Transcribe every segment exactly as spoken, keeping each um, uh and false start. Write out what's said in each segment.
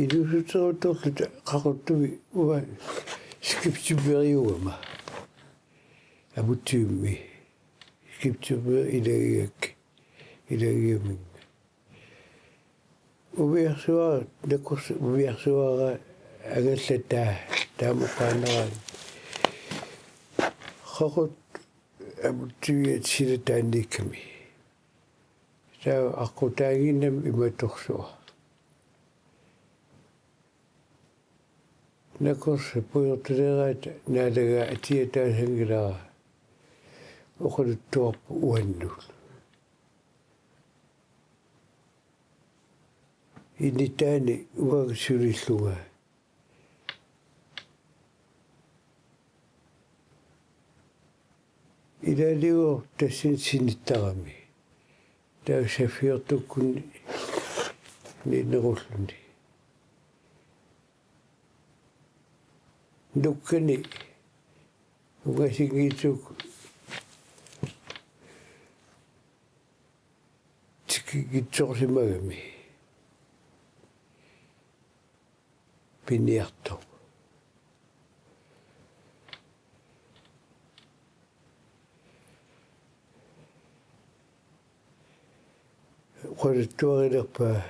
Inuusuttorutorluta qaqortumi uanga skibsjømmeriugama. Amutsivimmi. Skibsjømmeri ilagigakkit. Ilagigamik. Umiarsuara, nakorsaq umiarsuara angallataa, taama oqaannaraanni. Qaqortoq amutsiviat silataanniikkami. Taava aqqutaannginnami imatorsuaq. Nakorsaq pujortaleeraata naalagaa atiataasanngilara oqaluttuarpoq uannut. Initaani uanga sulillunga. Ilaaliuvoq tassani sinittarami. Taava saffiortukkunni ninerulluni. Nukkani ungasinngitsukkut tikinngitsoorsimagami. Piniartoq. Oqaluttuarilerpaa.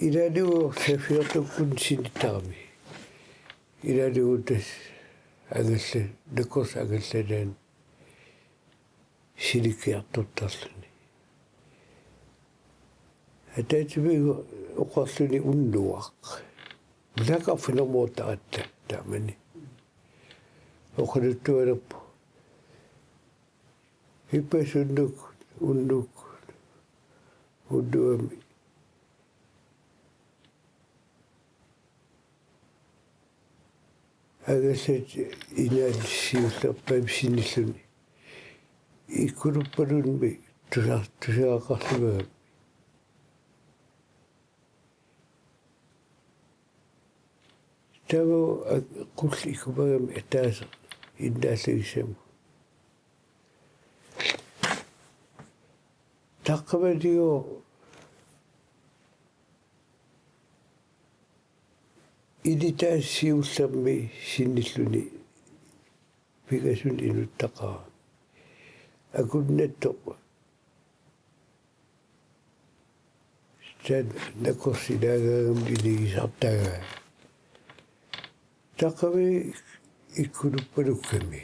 Ilaaliuvoq saffiortukkunni sinittarami. Ilaaliuvoq tassa angalla-, nakorsaq angallalaani silikkiartortarluni. Ataatsimiinneq oqarluni unnuaq. Ullaakkut arfineq-marluugatta taamani. Oqaluttualerpoq. Ippassaq unnukkut, unnukkut, unnuami. Angallat inaallit siullerpaamik sinilluni. Ikkuluppaluunniit tusa-, tusagaqarsimagami. Taava a-, qulleq ikkumagami ataaseq innaallagissammat. Taqqamanilu initaani siullermi sinilluni pingasunut inuttaqaaq. Akunnattoq. Taanna nakorsaq ilaagaangami iligisartagaa. Taqqamani ikkuluppalukkami.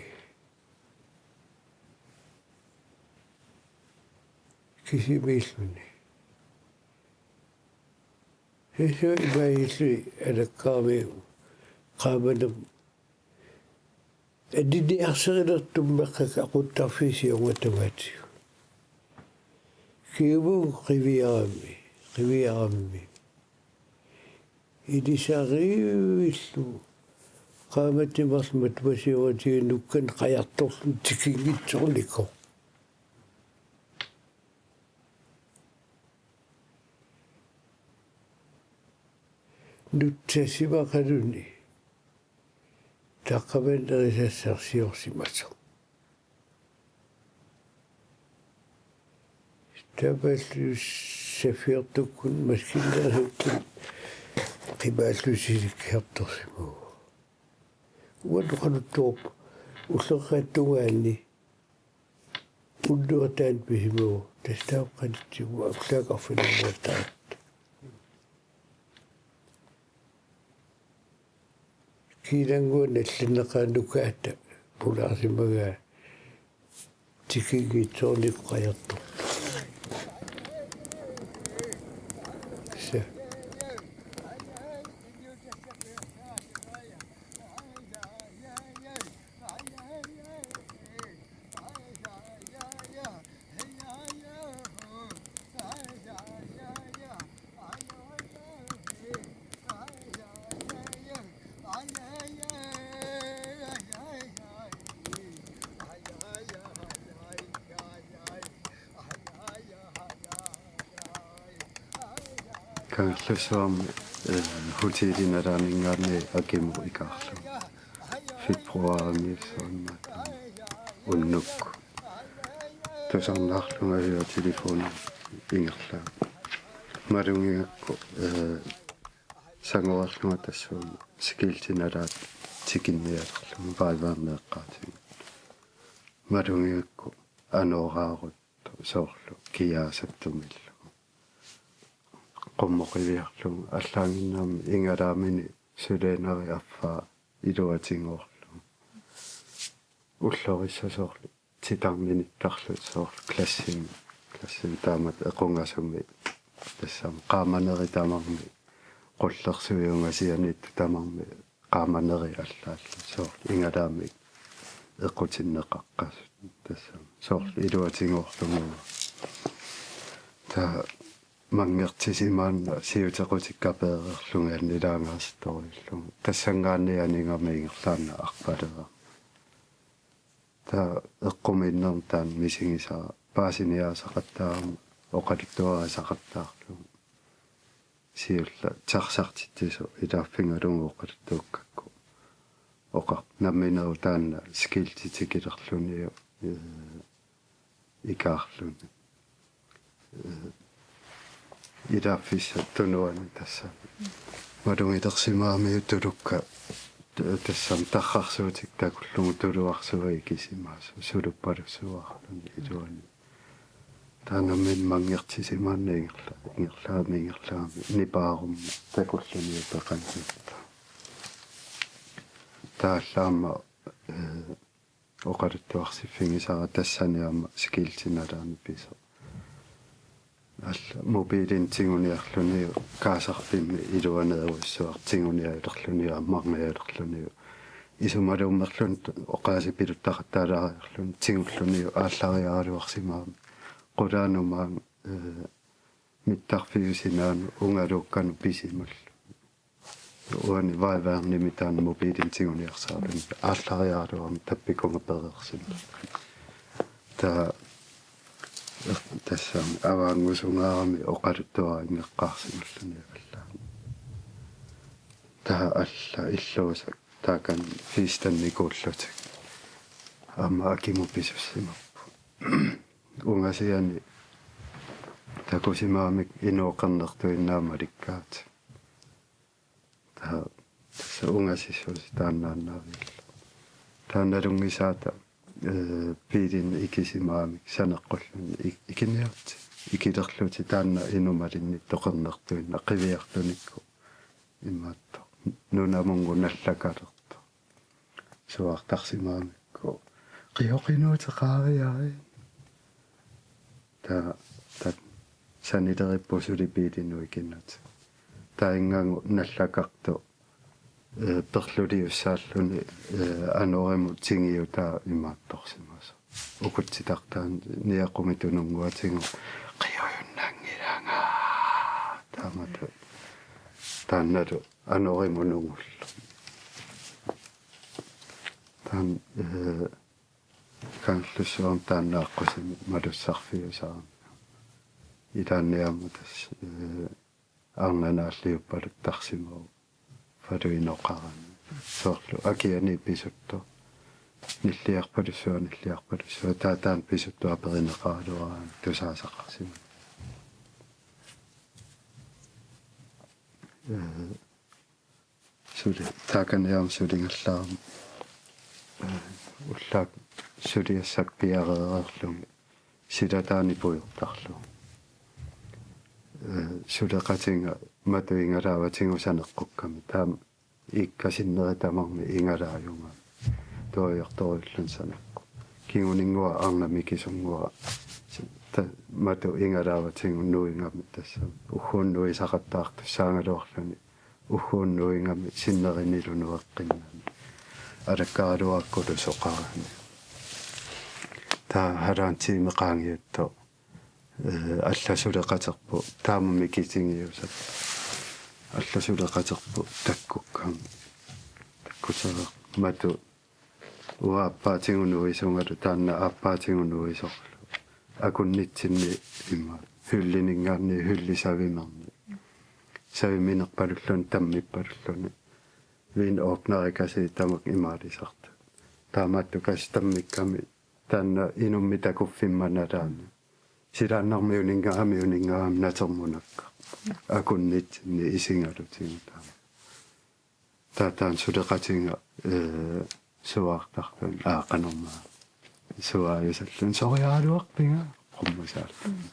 Kisimiilluni. Sissu imaalluni alakkarami qaamanermut. Aniniarsarilertummeqqakka aquttarfiit siornatigut. Kingumut qiviarami, qiviarami. Ilisarivillugu. Qaammatit marluk mattuasioratigut nukkani qajartorluni tikinngitsoornikoq. Nutsasimaqaluni. Taqqamani nerisassarsiorsimasoq. Taavalu saffiortukkunni maskiinerisukkut qimaallutik silikkiartorsimavoq. Uannut oqaluttuarpoq ulloqeqqata tungaani. Unnuaq taanna pisimavoq, tassa taava qanitsigut ullaakkut arfineq-marluugatta. Kiinannguaq nallinnaqaaq nukaata pulaarsimagaa tikinngitsoornikoq qajartortoq. Sa. Kangerlussuarmi, eh, hotelip nalaaninngaanniit akimut ikaarlugu. Februarimiissuarmi unnukkut. Tusarnaarlunga uanga telefoni ingerlaa. Malugigakku, eh, sangoreerlunga tassuuna skilti nalaat tikinnialerlunga vaivaarneeqqaatigut. Malugigakku anooraarut soorlu kiaasattumillu. Qummoqiviarlugu allaanginnaami igalaamini sulianari affaa iluatigoorlugu. Ullorissat soorlu titarninittarlu soorlu klassimi. Klassimi taamatut equngasumi tassami qaamanerit tamarmik qullersuit ungasianiittut tamarmik qaamanerit allaallu soorlu igalaamik equtinneqaqqasut tassami. Soorlu iluatigoorlugu. Taava manngertisimaarnanga siutequtikka peereerlunga annilaangaasittorujullunga. Tassanngaanniit anigama ingerlaannaq arpalereermat. Taava eqqumiinnermi taanna misigisara paasiniaasaqattaarama oqaluttuarisaqattaarlugu. Siulleq taxartitsisoq ilaaffigalugu oqaluttuukkakku. Oqarpoq nammineq taanna skilti tikilerlunilu, ee, ikaarluni. Ee, ilaaffissap tunuani tassami. Malugilersimagamigit tulukkat t-, tassami tarrarsuutit takullugu tuluarsuit ikisimaasut suluppalussuarluni iluani. Taanna nammineq manngertisimaarnanga ingerla-, ingerlaami ingerlaami nipaarummat takullunilu peqanngilaq. Taava aamma, ee, oqaluttuarsiffigisara tassani aamma skilti nalaani pisoq. Alla mobiilini tiguniarlunilu kaasarfimmi iluaneerujussuaq tigunialerlunilu ammarnialerlunilu. Isumaluummerluni oqaasii piluttaqattaalaariarluni tigullunilu aallariaraluarsimagami. Qulaanut maanga, ee, mittarfiup sinaanut ungaluukkanut pisimallugu. Uani vaivaarnimi taanna mobiilini tiguniarsaraluni aallariaraluarmat tappikunga pereersimallugu. Taava, ee, tassami avaanngusungaarami oqaluttuarinngeqqaarsimalluni alla. Taava alla illuusaq taakani fiistannikuullutik. Aamma akimut pisussimapput. Ungasiani takusimagamikku inuup qernertuinnaat malikkaatik. Taava tassa ungasissuseq taannaannaavillugu. Taava nalunngisaata, ee, biilini ikisimagamikku saneqqulluni ik-, ikiniarlutik. Ikilerlutik taanna inuk malinnittoq qernertuinnaq qiviarlunikku imaattoq. Nunamunnguup nallakalertoq. Suaartarsimagamikku. Qioqinuuteqaariarit. Taava, taava sanileripput suli biilinut ikinnatik. Taava inngangu nallakartoq, ee, perluliussaalluni, ee, anorimut tingiutaa imaattorsimasoq. Ukutsitartaani niaqumi tununnguatigut qiujunnanngilanga. Taamatut. Taannalu anorimut nungullugu. Taanna, ee, Kangerlussuarmi taanna aqqusimi malussarfiusarami. Ilaanni aamma tassa, ee, arnat naalliuppaluttarsimavoq Falun inoqarani. Soorlu akiani pisuttoq. Nilliarpalussuaq, nilliarpalussuaq. Taava taanna pisuttoq aperineqaraluaraanni tusaasaqarsimavoq. Ee, Suli, taakaniarmi suligallaarami. Ullaaq suliassakka piareereerlugit silataani pujortarlugu. Ee, suleqatiga matu igalaavatigut saneqqukkami. Taama iikka sinneri tamarmik igalaajugami. Tuaviortorujulluni saneqqut. Kinguninngua arnat mikisunnguaq. Ta-, matu igalaavatigut nuigami tassami. Ugguuna nuisaqattaartussaagaluarluni. Ugguuna nuigami sinnerinnillu nueqqinnani. Alakkaraluakkulu soqarani. Taava halvanden time qaangiuttoq, ee, alla suleqaterput. Taama mikitigiusat. Alla suleqaterput takkukkami. Takkutereerput matu. Uanga aappaatigut nuisungalu taanna aappaatigut nuisorlu. Akunnitsinni ima. Hyldininngaanniit hylde savimerneq. Saviminerpalulluni tammippalulluni. Vinåpnerikasiit tamakku imaalisartut. Taamaattukasiit tammikkami taanna inummik takuffimma nalaani. Silaannarmiuninngaanniit, miuninngaanniit natermut nakkarpoq. akunnitsinni isigalutigu taama. Taava taanna suleqatiga, ee, suaartarluni, aa, qanormaa. Suaajusalluni soriaraluarpiga qummusaalluni.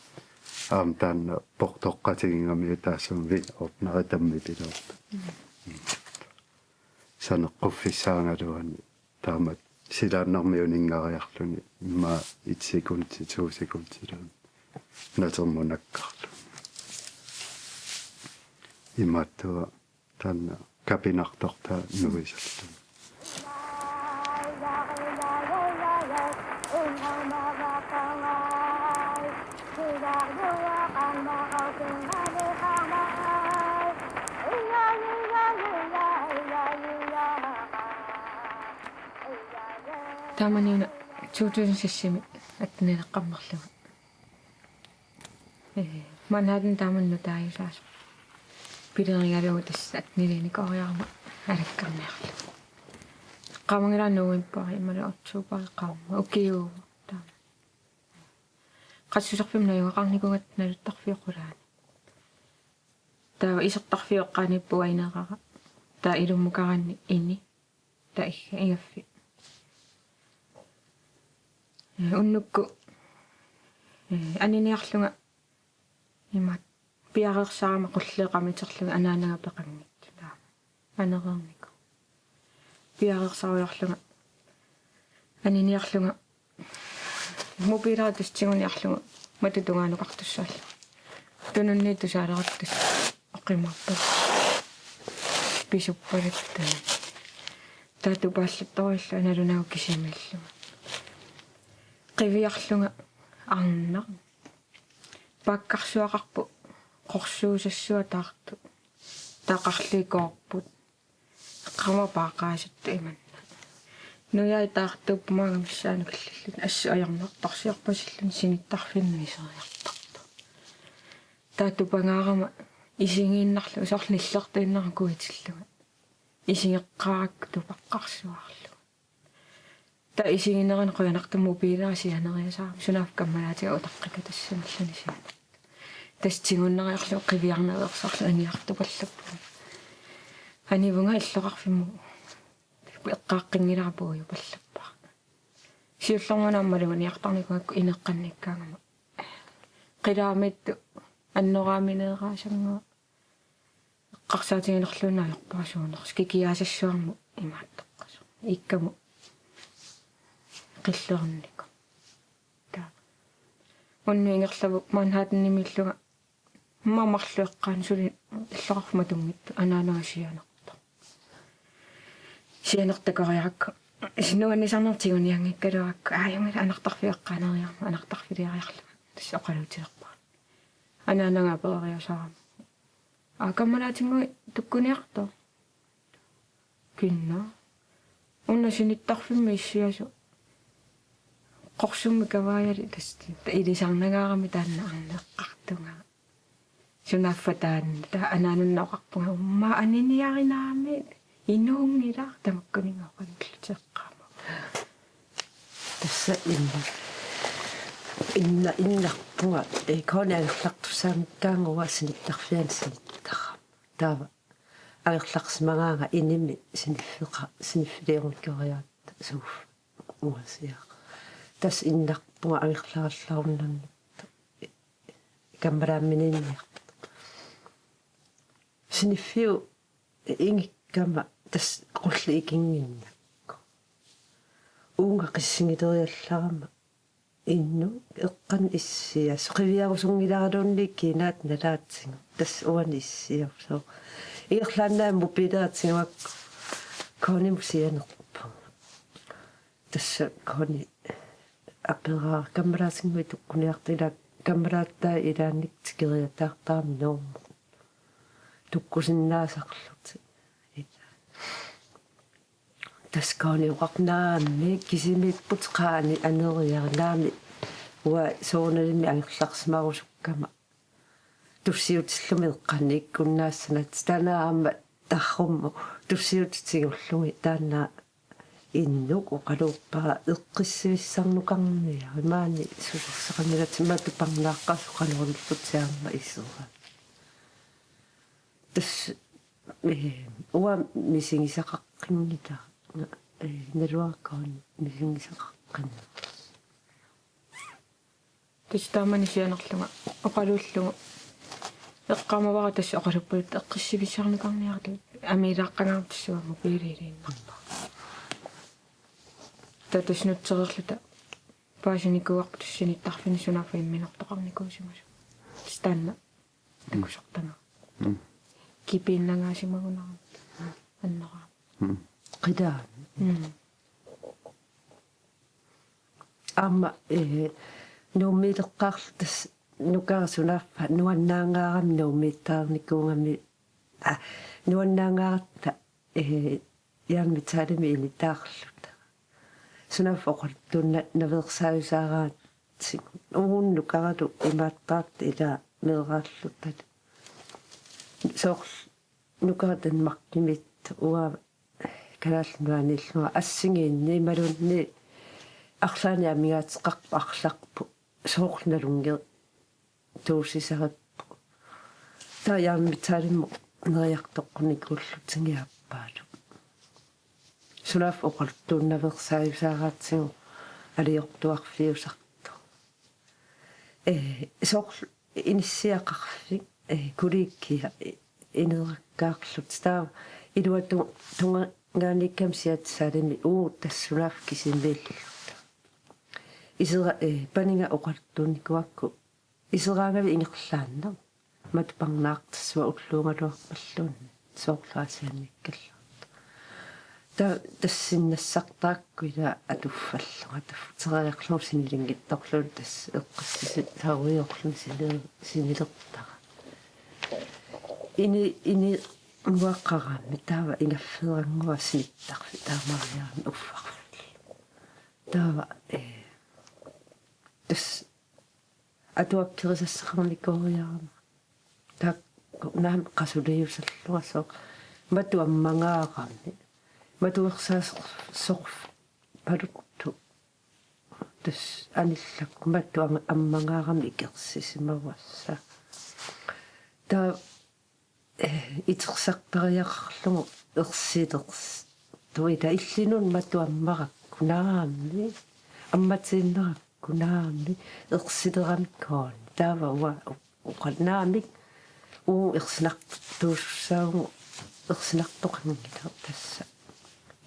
Aamma taanna portoqqatigigamiuk taassuma vin opnari tammipiloortoq. Saneqquffissaagaluarluni taama silaannarmiunngariarluni immaqa et sekundi, to sekundiluunniit natermut nakkarluni. Imaattua taanna kapinartortaa nuisalluni. Taamani una to tusind seks-imi attenileqqammerlunga. Ee, Manhattan taamani nutaajusaasoq. Pilerigalugu tassa attenilinikooriarama alakkarniarlugu. Qaamanngilara novembari imaluunniit oktobari qaammat ukiuuvoq taama. Qassuserfimmi najugaqarnikuugatta naluttarfiup qulaani. Taava isertarfiup eqqaaniippoq uanga inerara. Taava ilummukaraanni ini. Taava igga igaffi. Ee, unnukkut, ee, aniniarlunga imaattoq piareersarama qulleq qamiterlunga anaanaga peqanngitsoq taama. Anereernikoq. Piareersarujoorlunga. Aniniarlunga. Mobiilera tassa tiguniarlugu matut tungaanukartussaallunga. Tununniit tusaaleratta tassa oqimaappat. Pisuppaluttaa. Taava tupaallattorujullunga nalunagu kisimiillunga. Qiviarlunga arnaq. Paakkarsuaqarpoq qorsuusassua taartoq. Taava qarlui koorput. Eqqaamavara paaqaasuttoq imanna. Nujai taartuupput maanga missaanut killillutik assut ajornartorsiorpasilluni sinittarfinni iseriartartoq. Taava tupangaarama isigiinnarlugu soorlu nillertuinnarama kuitillunga. Isigeqqaarakku tupaqqarsuarlugu. Taava isiginerani qujanartumik mobiilera sianeriasaarami sunaaffa kammalaatiga utaqqikka tassa nallani sianerlugu. Tassa tigunnariarlugu qiviarnerusoorlunga aniartupallappunga. Anivunga illoqarfimmut eqqaaqqinngilanga puiupallappara. Siullermik una aamma maluginiartarnikuugakku ineqqannikkaangama. Qilaamiittut annoraamineeraasannguaq. Eqqarsaatiginerluunniit ajorpara suunersoq kikiaasassuarmut imaattoqqasoq. Ikkamut qilluarnikoq. Taava. Unnuup ingerlavukka Manhattanimiillunga. Immaqa marluk eqqaanni suli illoqarfik matunngitsoq anaanaga sianertoq. Sianertakoriarakku. Nuannisarnermik tigunianngikkaluarakku. Aajunngilaq anartarfiup eqqaaneriarmat anartarfiliariarlunga. Tassa oqaluutilerpara. Anaanaga apereriasaarama. Aa, kammalaatinnguit tukkuniartoq. Kinna. Una sinittarfimmi issiasoq. Qorsummi kavaajali tassa. Ilisarnangaarami taanna arneqqartunga. Sunaaffa taanna. Taava anaanannut oqarpunga umma aniniarinaami. Inuunngilaq tamakkuninnga oqanulluteqqaama. Tassa inna. Inna innarpunga. Ee, Connie angerlartussaanngikkaangat uanga sinittarfiani sinittara. Taava angerlarsimagaanga inimi siniffeqa-, siniffiliornikoriaratta suuf ungasiaq. Tassa innarpunga angerlarallarunanngitsoq. Kammalaamminiinniartoq. Siniffiup ingikkama tassa qulleq ikinnginnakku. Uunga qissigileriallarama innuk eqqaani issiasoq qiviarusunngilaraluunniit kiinaat nalaatigut. Tassa uani issiasoq. Ingerlaannaq mobiilera tiguakku Conniemut sianerpunga. Tassa Connie aperaara kammalaatinnguit tukkuniartut ilaa kammalaattai ilaanni tikeriataartarami Nuummut. Tukkusinnaasarlutik. Tassa Connie oqarpoq naammi kisimiipputit qaa aneriariarami uanga soorunalimi angerlarsimarusukkama. Tussiutillumi eqqaani ikkunnaassanat taanna aamma tarrummut tussiutitigoorlugit taanna innuk oqaluuppara eqqissivissarnukarniarit maani sulersaqanngilaq timaat tuparnaaqqasoq qanoq ilillutit aamma iserat. S-, eh, uanga misigisaqaqqinngilanga, eh, naluara kisianni misigisaqaqqinngilanga. Tassa taamani sianerlunga oqaluullugu eqqaamavara tassa oqaluppaluttut eqqissivissaarnikarniartut amiilaaqqangaartussavamma piiliiliinnarpara. Taava tassa nutsereerluta paasinikuuarput tassa sinittarfinni sunaaffa imminortoqarnikuusimasoq. Tassa taanna takusortanga. Mm. Kipiinnangaasimagunarami annoraami. Mm. Qilaani. Mm. Aamma, eh, Nuummiileqqaarluta tassa nukara sunaaffa nuannaangaarami Nuummiittaarnikuugami, ah, nuannaangaaratta, eh, Jern Metalimi ilitaarluta. Sunaaffa oqaluttuunnaveersaajusaaraatigut. Uunga nukaralu imaattaartut ilaa meeraallutalu. Soorlu nukara Danmarkimiittut uanga Kalaallit Nunaanniillunga assigiinni imaluunniit arlaannik amigaateqarput arlarput soorlu nalunngeruusisarippoq. Taava Jern Metalimut neriartoqqunikuullutigu aappaalu. Sunaaffa oqaluttuunnaveersaajusaaraatigut aliortuarfiusartoq. Eh, soorlu inissiaqarfik, eh, kollegiat, eh, ineerakkaarlutik. Taava iluatu-, tungaaniikkami Seattlemimi uagut tassa sunaaffa kisimiillutalu. Isera-, eh, paniga oqaluttuunnikuugakku iseraangavit ingerlaannaq matuparnaartissuat ulluugaluarpalluunniit soorlu Aasianniikkallartoq. Ta-, tassinnassartarakku ilaa atuffallunga taffuteriarlugu sinilinngitsorluunniit tassa eqqissisarujorluni sini-, sinilertara. Ini, ini nuaqarami taava ingaffeerannguaq sinittarfik taamariarami uffarfik. Taava, eh, tassa atuakkerisassaqarnikuuriarama. Taakku naamik qasuliusallunga soorlu matu ammangaarami. Matuersaasoqarsorpaluttoq. Tassa anillakku matu am-, ammangaarami ikersisimavassaaq. Taava eh, itersartariaqarlugu ersilersoq. Tuita illinun matu ammarakku naamik, ammatiinnarakku naamik, ersileramikkuun. Taava uanga u-, uqa naamik, uagut ersinartuussaavugut, ersinartoqanngilaq tassa.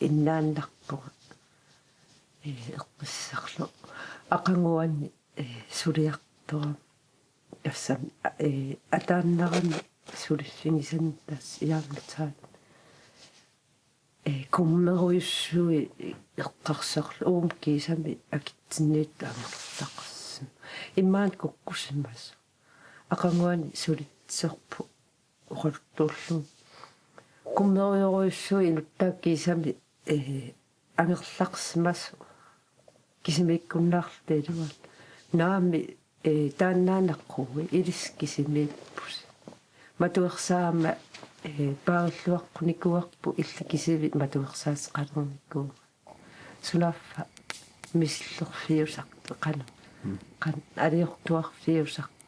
Innaannarpunga. Eh, eqqissarlu. Aqaguani, eh, suliartorama. Tassami, eh, ataannarami suliffigisannut tassa Jern Metal. Eh, kummerujussuit eqqarsarlu uuma kiisami akitsinniittut angerlaqarsimapput. Immaqa kukkusimasoq. Aqaguani sulitserput oqaluttuullugu. Kummerujorujussuit inuttaat kiisami, eh, angerlaqarsimasoq kisimiikkunnaarluta iluani. Naamik, eh, taannaannaq quui ilissi kisimiippusi. Matuersaama, eh, paarilluaqqunikuuarput illit kisivit matuersaateqalernikuuat. Sunaaffa misillerfiusartoq qanoq. Mm. Qanoq aliortuarfiusartoq.